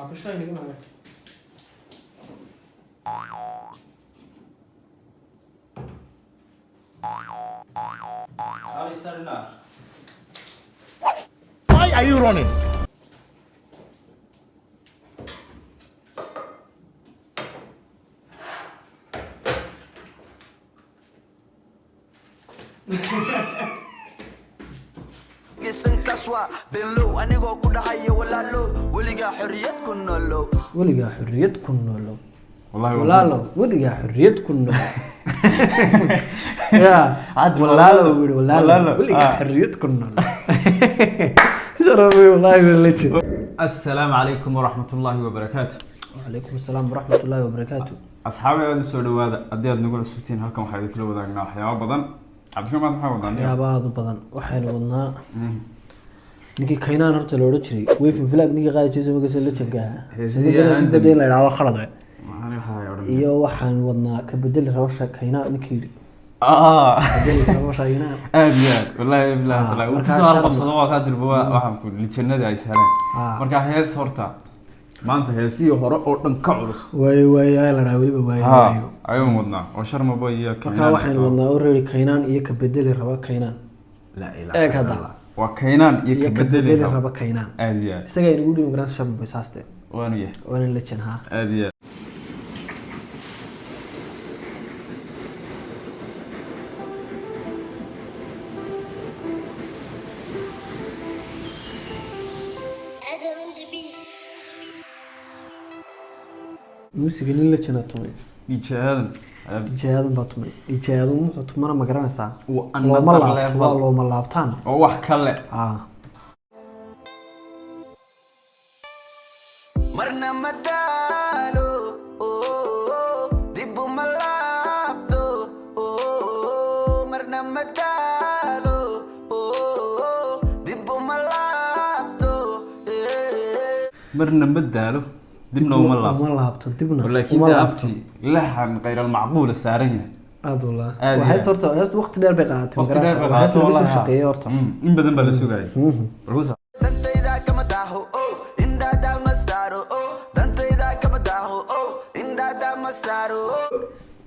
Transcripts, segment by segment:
Aabashaa inaga maga. Why are you running? Gesankaas waa beenlow, anigoo ku dhahayo walaalo, weligaa xorriyad ku nolow. Weligaa xorriyad ku noolow. Wallahi waa Walaalow, weligaa xorriyad ku noolow ya. Cad, walaalow buu yidhi, walaalow. Walaalow, weligaa ah. xorriyad ku noolow. Sharafay, wallahi waa legend. Assalaamu calaykum waraxmatullaahi wabarakaatu. Wacalaykum asalaam waraxmat ullaahi wabarakaatu. Asxaabi, aada u soo dhawaada. Haddii aad nagu cusubtihiin halkan, waxaa idinkula wadaagnaa waxyaabo badan. Cabdiraxmaan, maanta maxaa wadaan? Waxyaaba aada u badan waxaynu wadnaa. Ninkii Kaynaan horta la odhan jiray, Wavin Flag ninkii qaadi jiray, magasa legendka ahaa. Heesihii Soo si Anthem. badda in la idhaahdo khalad we. Maxaan waxaa odhan? Iyo waxaan wadnaa ka bedeli rabasha Kaynaan ninkii yidhi. Bedeli rabasha Kaynaan. Aad iyo aad, wallahi billahi taala uu markaa kusoo sharma. halqabsado waa kaa dirba, waa waxaan ku lijannada ay saleen. Marka hees horta maanta heesihii hore oo dhan ka culus. Waayo waayo ayaa la dhahaa weliba, waayo waayo. Ayaan wadnaa oo Sharma Boy iyo Markaa Kaynaan waxaynu wadnaa already Kaynaan iyo ka bedeli raba Kaynaan. La ilaaha Eeg hadda. illa Allah. Waa Kaynaan iyo iyo ka ka bedeli bedeli raba. raba Kaynaan. Aad iyo aad. Isagaa inagu dhimi karaan Sharma Boy saaste. Waanu yahay. Waana legend ha. Aad iyo aad. Adam on the beat. Muusiga nin legend aa tumay. DJ Aadan. DJ Aadan baa tumay. DJ Aadan wuxuu tumana ma garanaysaa? Waa looma another laabto level. Waa looma laabtaan. Oo wax kale. Marna ma daalo, dib uma laabto, marna ma daalo, dib uma laabto, eh. Marna ma daalo, dibna uma laabto. Uma laabto dibna. Laakiin uma dee laabto. Abti laxan khayr almacquula saaran yahay. Aad wallah. Aad waa iyo heesta aad. Horta heesta waqti dheer bay qaadatay, ma Waqti dheer garanaysaa? bay Waa hees qaadatay, laga soo wallahi. shaqeeyay horta. In badan baa la sugayay. Bal ku soo. Dantayda kama daaho, indhaada ma saaro, dantayda kama daaho, indhaada ma saaro.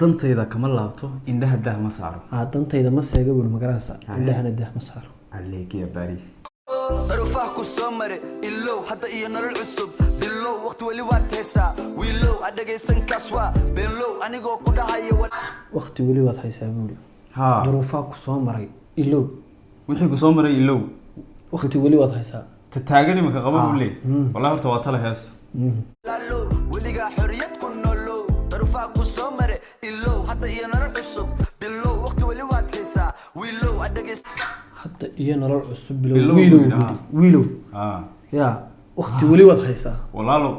Dantayda kama laabto, indhaha daah ma saaro. Dantayda ma seega buuri, ma garanaysaa? Indhahana dah ma saaro. Aleegiya Baris. Daruufaha ku soo mare ilow, hadda iyo nolol cusub bilow, waqti weli waad heesaa wiilow, ha dhegaysan kaas waa beenlow, anigoo ku dhahayo Waqti weli waad haysaa buuri. Ha. Duruufaha ku soo maray ilow. Wixii ku soo maray ilow. Waqti weli waad haysaa. Ta taagan imanka qaba buu leeyahay. Wallahi horta waa tala hees. Walaalo, weligaa xorriyad ku nolow, daruufaha ku soo mare ilow, hadda iyo nolol cusub bilow, waqti weli waad heesaa wiilow, ha dhegaysan. Hadda iyo nolol cusub bilow. Bilow wiilow buuri, buuri, wiilow. Ya, waqti weli waad haysaa. Walaalo.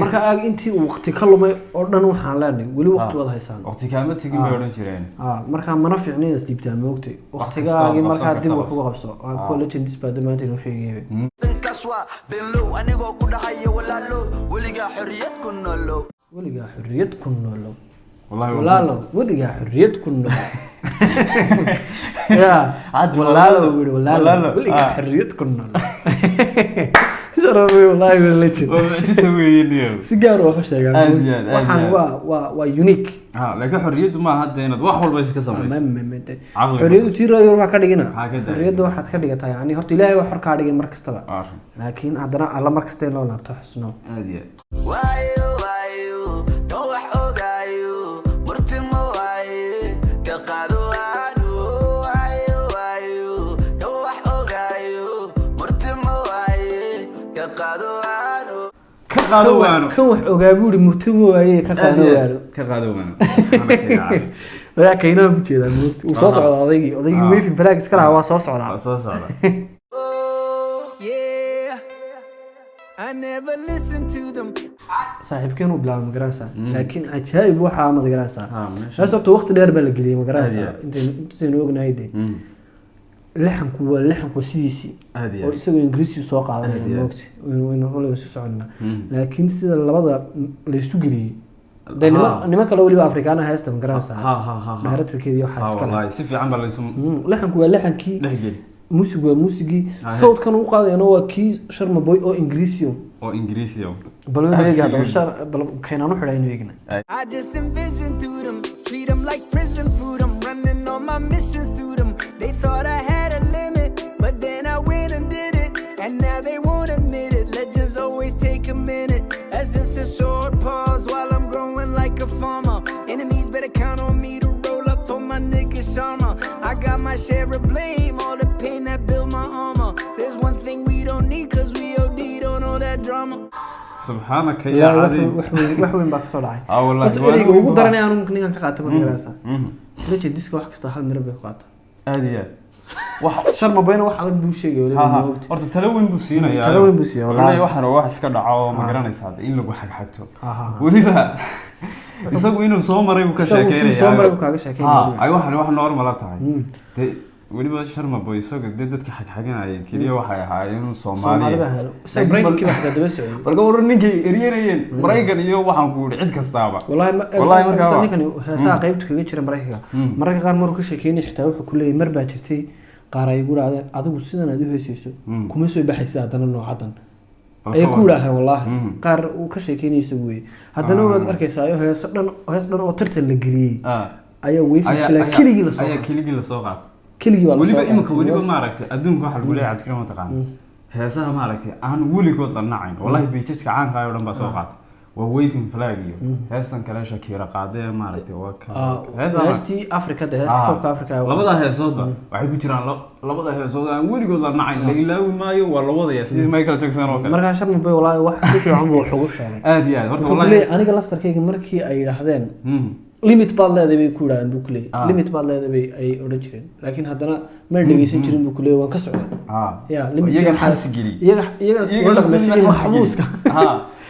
Marka aag intii uu waqti ka lumay oo dhan waxaan leenahay weli waqti waad haysaan. Waqti kaama tegin bay odhan jireen. Markaa mana fiicna inaad isdhiibtaan, moogtay? Kasta Waqtigaagii waad markaa qabsan dib kartaa. wax uga qabso. Waa kuwa legends baa dhammaanta inoo sheegayay. Kaas waa beenlow, anigoo ku dhahayo walaalo, weligaa xorriyad ku nolow. Weligaa xorriyad ku noolow. Wallahi waa Walaalow, weligaa xorriyad ku noolow ya. Cad, walaalow buu yidhi, walaalow. Walaalo, weligaa xorriyad ku noolow. Sharafay, wallahi waa legend. Waa mucjisa weeye niyow. Si gaar ah wax u sheegaa. Aad iyo aad, aad waxaan iyo aad. waa unique. Ha, laakiin xorriyaddu maaha hadda inaad wax walba iska samayso. Caqli. Xorriyaddu tii raayo waxaa ka dhigina. Maxaa ka daaya? Xorriyadda waxaad ka dhigataa, yani horta Ilaahay waa xor kaa dhigay mar kastaba. Waa run. Laakiin haddana Alla mar kasta in loo laabto xusno. Aad iyo aad. Waayo waayo kan wax ogaayo murtimo waaye ka qaado waano, waayo waayo kan wax ogaayo murtimo waaye ka qaado waano. Ka qaado waano. Kan wax ogaa buu yidhi murtimo waaye ka Aad qaado iyo aad. waano. Ka qaado waano. Subxaanaka yaa cali. Ayaa Kaynaan ku jeedaa, moogta? Uu soo socdaa odaygii. Wavin Flag iska lahaa waa soo socdaa. Waa soo socda. Yeah, I never listen to them. Saaxiibkeen uu bilaabay, ma garanaysaa? Laakiin cajaa'ib waxaa, ma garanaysaa? Meesha. Hees horta waqti dheer baa la geliyey, ma Aad iyo garanaysaa? aad. Intaynu ognahay dee, laxanku waa laxanku sidiisii Aad iyo oo aad. isagoo Ingiriisi soo qaadanaya. Aad iyo aad. Moogta, waynu waynu sii soconnaa, laakiin sida labada laysu geliyey dee, niman kale weliba Afrikaana heesta, ma garanaysaa? Ha ha ha ha. Directorkeedii waxaa iska leh. Wallahi si fiican baa laysu Laxanku waa laxankii. dhex geli. Muusig waa muusigii. Ahe. Sawdkan uu qaadayana waa kii Sharma Boy oo Ingiriisiyo. Oo Ingiriisiyo. Bal waynu eegi haddaba. Absolutely. Bal Kaynaan u xidhay, aynu eegna. I just envision through them, treat them like prison food. I'm running all my missions through them. They thought I had a limit, but then I went and did it. And now they won't admit it. Legends always take a minute. That's just a short pause while I'm growing like a farmer. Enemies better count on me to roll up for my nigga Sharma. I got my share of blame, all the pain that built my armor. There's one thing we don't need, 'cause we OD'd on all that drama. Subxaanaka yaa Wallaahi, cadiim. wax weyn baa kasoo dhacay. Ah, wallaahi, Horta waa ereyga weyn ugu baa. daranay aanu ninkan ka qaatay, ma garanaysaa? Legendiska wax kasta hal miro bay ku qaataa. Aad iyo aad wax. Sharma Boyna wax adag buu sheegay weliba, Ha, ha. ma ogti. Horta talo weyn buu siinayaa. Talo weyn buu siiyay, wallaahi. Wallaahi, waxaan waa wax iska dhaco oo ma garanaysaa in lagu xagxagto. Ha, ha, ha. Weliba isagu inuu soo maray buu ka Isagu siduu sheekeynaya. soo maray buu kaaga sheekeynaya Ha, weliba. ay waxaan wax normal ah tahay dee. Weliba Sharma Boy isaga dee dadka xagxaganayay keliya waxay ahaayeen Soomaali Soomaaliya. baa helo. Isaga Maraykankii baa xataa daba socday. Marka war ninkay eryanayeen Maraykan iyo waxaan ku yidhi cid kastaaba. Wallahi ma Wallahi markaa horta ninkani heesaha qaybta kaga jira Maraykanka, mararka qaar maruu ka sheekeynay xitaa wuxuu ku leeyahay, mar baa jirtay qaar ay igu raadeen, adigu sidan aad u heesayso kuma soo baxaysa haddana noocadan Bal ay ka ku waran. yidhaaheen. Wallaahi, qaar uu ka sheekeynaysa weye. Haddana waad arkaysaa heeso dhan, hees dhan oo tartan la geliyey ayaa weyfi filaa keligii lasoo ayaa qaatay. Keligii lasoo qaatay. Keligii baa lasoo Weliba qaatay. imika weliba maaragtay adduunka waxaa lagu leeyahay, Cabdikariim, mataqaana heesaha maaragtay aan weligood la nacayn, wallahi pages-ka caanka ah oo dhan baa soo qaatay, waa Waving Flag iyo heestan kale Shakira qaadee maaragtay waa ka heesaha. Heestii Afrika de, heestii koobka Afrika. Labada heesoodba waxay ku jiraan labada heesood aan weligood la nacayn, la ilaawi maayo, waa la wadaya sidii Michael Jackson oo kale. Markaa Sharma Boy wallaahi wax si fiican buu wax ugu sheegay. Aad iyo aad horta Wuxuu ku wallahi. leeyahay, aniga laftarkayga markii ay yidhaahdeen limit baad leedahay bay ku yidhahdeen buu ku leeyahay. Limit baad leedahay bay ay odhan jireen, laakiin haddana may dhegeysan jirin buu ku leeyahay, waan ka socday. Ya limit. Iyagan xabsi geliyey. Iyaga iyaga dhaqmay sidii laftooda maxbuuska. Ha,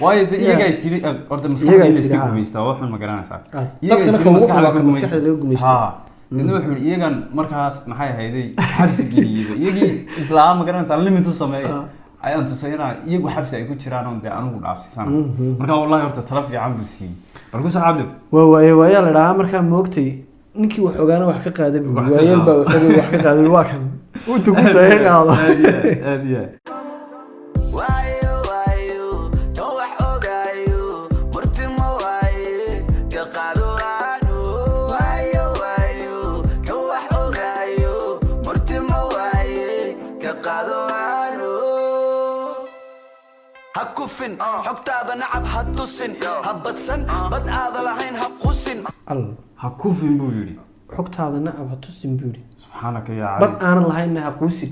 waayo de iyagaa is yidhi horta maskaxda Iyagaa in is la iska yidhi, ha. gumaystaa waa xun, ma garanaysaa? Iyagaa Dadkana is yidhi ka ugu maskaxda waa ka ka gumaysta. maskaxda laga gumaysto. Ha, dadna wuxuu yidhi iyagan markaas maxay ahayday xabsi geliyeyba iyagii islaa, ma garanaysaa, limit u sameeya ayaan tusay inaa iyagu xabsi ay ku jiraan oon dee anigu dhaafsisana. Marka wallahi horta talo fiican buu siiyey. Bal ku soo, Cabdi. Waa waaye waayaa la dhahaa markaa, moogtay, ninkii wax ogaana wax ka qaaday buu. Wax ka Waayeel baa qaada. wax ogay wax ka qaaday, waa kan inta ku taga qaado. Aad iyo aad, aad iyo aad. Waayo waayo kan wax ogaayo murtimo waaye ka qaado waano. Waayo waayo kan wax ogaayo murtimo waaye ka qaado waano. Ha kufin, xogtaada nacab ha tusin, ha badsan, bad aada lahayn ha qusin. Al Ha kufin buu yidhi. Xogtaada nacab ha tusin buu yidhi. Subxaanaka yaa Bad cali. aanan lahaynna ha quusin,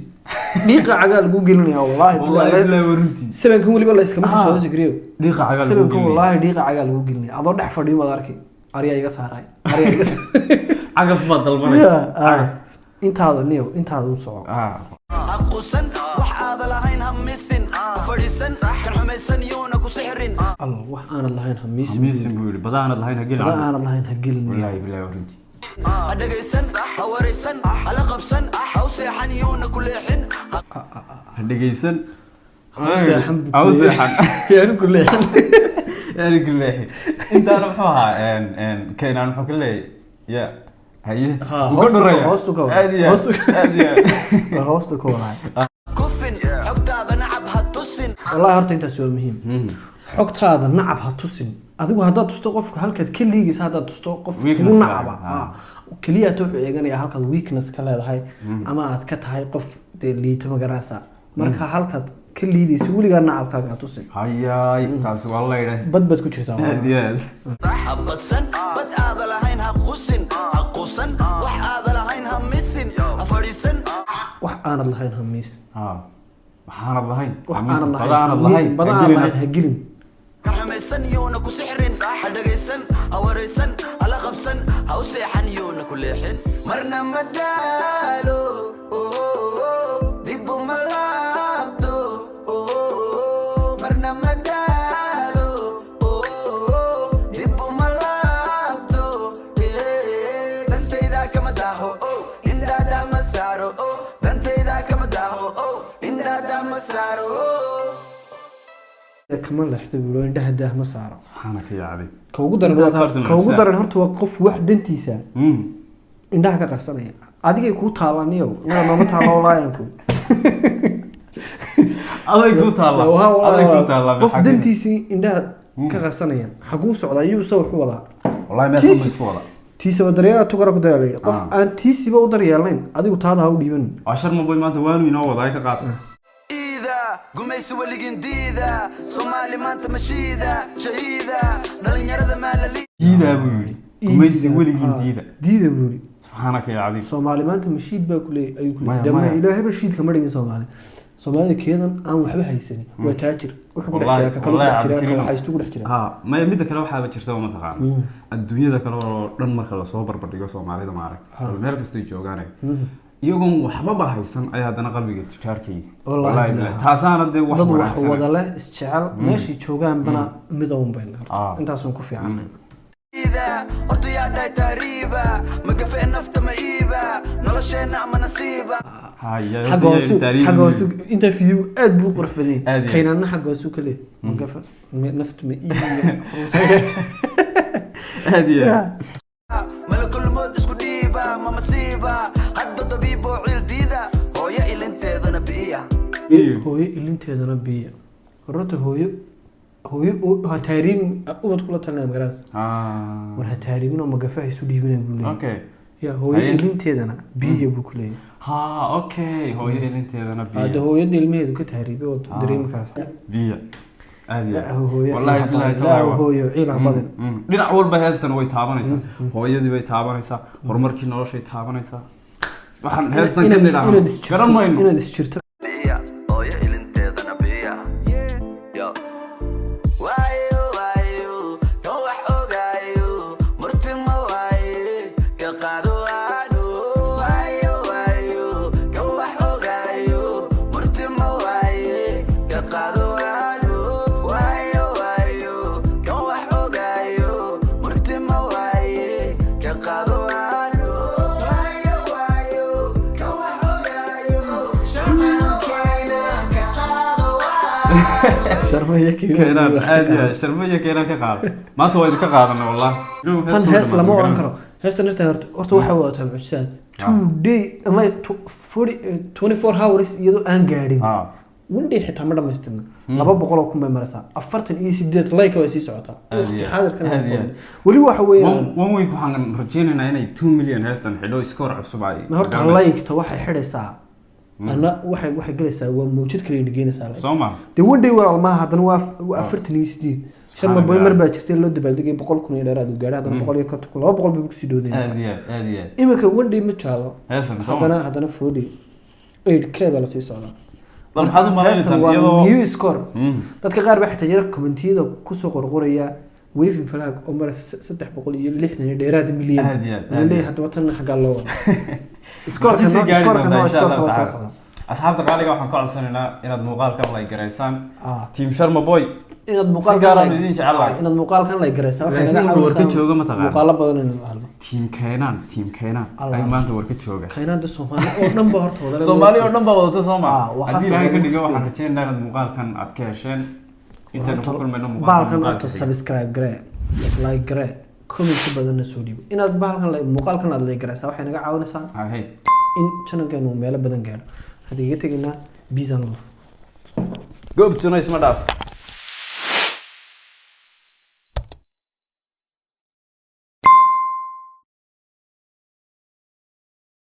dhiiqa cagaa lagu gelinaya wallahi. Wallahi billahi waa runtii. Sabankan weliba la iskama xishoodo, Zikriyo. Dhiiqa cagaa lagu Sabankan gelinaya. wallaahi dhiiqa cagaa lagu gelinaya, adoo dhex fadhiyo baad arkay aryaa iga saaray, aryaa iga saaray. Cagaf baad dalbanaysa. Yeah, intaada niyow, intaada u soco. Ha qusan, wax aada lahayn ha misin, ha fadhiisan kan xumaysan yuuna ku sixrin. Al wax aanad lahayn ha miisin. Miisin buu yidhi, badaanad lahayn ha gelin. Bad aanad lahayn ha gelin. Wallaahi billahi waa runtii. Ha dhegaysan, ha waraysan, hala qabsan, ha u seexan yuuna ku leexin. Ha dhegaysan. Ha u seexan buu Ha u ku seexan. Yaani ku leexin. Yaani ku leexin. Intaana muxuu ahaa Kaynaan muxuu ka leeyahay ya haye? Ha, Wuu ka hoostu ka- dhuraya. hoostu ka wada. Aad iyo aad, aad iyo aad. War hoosta ka wadaay. Kufin, xogtaada nacab ha tusin. Wallahi horta intaas waa muhiim. Xogtaada nacab ha tusin. Adigu haddaad tusto qofka halkaad ka liigaysa, haddaad tusto qof Weakness kugu waaye, nacaba, ha. Keliya ta wuxuu eeganayaa halkaad weakness ka leedahay ama aad ka tahay qof dee liita, ma garanaysaa? Marka halkaad ka liidaysa weligaa nacabkaaga ha tusin. Hayaay, taasi waa laydhay. Bad baad ku jirtaa. Aad iyo aad. Ha badsan, bad aada lahayn ha qusin, ha qusan, wax aada lahayn ha misin, ha fadhiisan. Wax aanad lahayn ha miis. Ha, waxaanad lahayn. Wax aanad lahayn badaanad ha miisin, lahayn bad ha aanad gelin. lahayn ha gelin. Kan xumaysan yuuna ku sixrin, ha dhegaysan, ha waraysan, hala qabsan, ha u seexan yuuna ku leexin. Marna ma daalo, dib uma laabto. Marna ma daalo, dib uma laabto. Dantayda kama daaho, indhaada ma saaro. Dantayda kama daaho, indhaada ma saaro. Kama leexdo buuro, indhaha daah ma saaro. Subxaanaka yaa cadiim. Ka ugu daran Intaas horta ka ugu mucjisa. daran horta waa qof wax dantiisa indhaha ka qarsanaya. Adigay kuu taala niyow, inaga nooma taala walaayanku. Aday ku taalla, aday ku taalla. Qof dantiisii indhaha ka qarsanaya, xaguu socdaa? Iyuu se wuxu wadaa? Wallahi meel xun buu isku wadaa. Tiisaba daryeela tugara ku dayaa la yidhi. Qof aan tiisiba u daryeelnayn, adigu taada ha u dhiiban. Waa Sharma Boy, maanta waanu inoo wadaa ka qaata. Iida gumaysi weligin diida, Soomaali maanta mashiida shahiida, dhalinyarada maalali. Diidaa buu yidhi, gumaysi weligiin diida. Diida buu yidhi. Subxaanaka ya cadiim. Soomaali maanta mashiid baa kuleey ayuu Maya, kuleeyay. maya. Ilaahayba shiidka ma dhigin Soomaali. Soomaalida keedan aan waxba haysanin waa taajir, wuxuu ku dhex Wallahi, jiraa ka kale ku wallahi, dhex jiraa ka Cabdikariim. waxaystu ku dhex jiraa. Ha, maya, midda kale waxaaba jirta ma taqaana, adduunyada kale oo dhan marka lasoo barbardhigo Soomaalida, maarag meel kastay joogaan, iyagoon waxbaba haysan ayaa haddana qalbiga tujaarkay. Wallahi Wallahi billahi. billahi. Taasaana dee wax Dad wax wanaagsan. wada leh, isjecel, meeshay joogaanbana midown bayna. Ah. Intaasun ku fiicanay. Horta yaa dhahay tahriiba? Magafe nafta ma iiba, nolosheenna ama nasiiba? Haya, xagga horta hoosu taariikh xagga hoosu intaa fidiyo aad buu u qurux badan Aad yahay. iyo aad. Kaynaanna xagga hoosu ka leeyahay, magafa naftu ma iibiyo. Aad iyo aad. Malakulmood isku dhiiba ma masiiba, hadda dabiib oo ciil diida, hooyo ilinteedana bi'iya. Hooyo ilinteedana biya. Horta hooyo, hooyo oo ha taariim ubad kula talinaya magaranaysa. War ha taariimin oo magafaha isu dhiibina buu leeyahay. Ya hooyo Haye. ilinteedana biya buu ku leeyahay. Ha, okay, hooyo ilinteedana Hadda biyo. Hooyada ilmaheedu ka tahriibay oo dareemi karaysa. Biyo, aad iyo aad. Hooyo Wallahi ciil ha billahi badin. tallahi Hooyo ciil ha badin. Dhinac walba heestan way taabanaysaa, hooyadii bay taabanaysaa, horumarkii noloshay taabanaysaa. Waxaan heestan ka nidhaahno Inaad isjirto garan mayno. Inaad isjirto. Biya, hooyo ilinteedana biya. Yo. Waayo, waayo, kan wax ogaayo, murti ma waaye, ka qaado waano. Waayo, waayo, kan wax ogaayo, murti ma waaye, ka qaado waano. Waayo, waayo, kan wax ogaayo, murti ma waaye, ka qaado waano. Waayo, waayo, kan wax ogaayo, ka qaado waano. Sharmaya. Keenaan, aad iyo aad, Sharmaya Keenaan ka qaado. Maanta waa idinka qaadana wallah. Tan hees lama oran karo. Heestan horta waxay wadataa mucjisaad. 2 day ama 24 hours iyadoo aan gaadhin, one day xitaa ma dhamaystirna, 200,000 bay maraysaa, 48 like way sii socotaa. Aad Waqti iyo aad. xaadirkan Aad iyo aad. weli waxa weeyaan One week waxaan rajeynaynaa inay 2 million heestan xidho, score cusub ay Ma horta like-ta waxay xidhaysaa ana waxay gelaysaa, waa mawjad kale geynaysaa like. Soo ma? Dee one day walaal maaha, haddana waa 48. Sharma Boy mar baa jirtay loo dabaaldegay 100,000 iyo dheeraad uu gaadhay, haddana 150,000, 200 bay kusii dhowdeen. Aad iyo aad, aad iyo aad. Iminka one day ma jaalo. Heestan soo ma? Haddana 48K baa lasii socdaa. Bal maxaad u malaynaysaa Heestan waa iyadoo new score. Dadka qaar baa xitaa jira commentiyada kusoo qorqoraya waving flag oo mara 360 iyo dheeraad milyan. Aad iyo aad, Wuxuu aad iyo leeyahay aad. haddaba tan xaggaa loo wada scorekan Sii gaari scorekan doontaa waa insha score Allahu kala soo tacaala. socda. Asxaabta qaaliga waxaan ka codsanaynaa inaad muuqaalkan like garaysaan. Team Sharma Boy Inaad si muuqaalkan gaar ah idin jecelahay. Inaad muuqaalkan like garaysaa waxay Laakiin naga wuxuu warka caawisaa jooga ma taqaana. muuqaalo badan inaynu helno. Team Keenaan, Team Keenaan Allah. ay maanta warka jooga. Kaynaanta Soomaali oo dhan ba horta wada. Soomaali oo dhan baa wadata, soo ma? Ah, waxaa Haddii Ilaahay ka sababa dhigo, waqti. waxaan rajeynaynaa inaad muuqaalkan aad ka hesheen. Intaynu ku kulmayno muuqaalkan Baalkan muuqaalka horta xiga. Subscribe garee, like garee, comment ka badanna soo dhiibo. Inaad bahalkan muuqaalkan aad like garaysaa waxay naga caawinaysaa Ah, hey. in channelkeenu uu meelo badan gaadho. Waxaan igaga tegaynaa peace and love. Goobtuna isma dhaaf.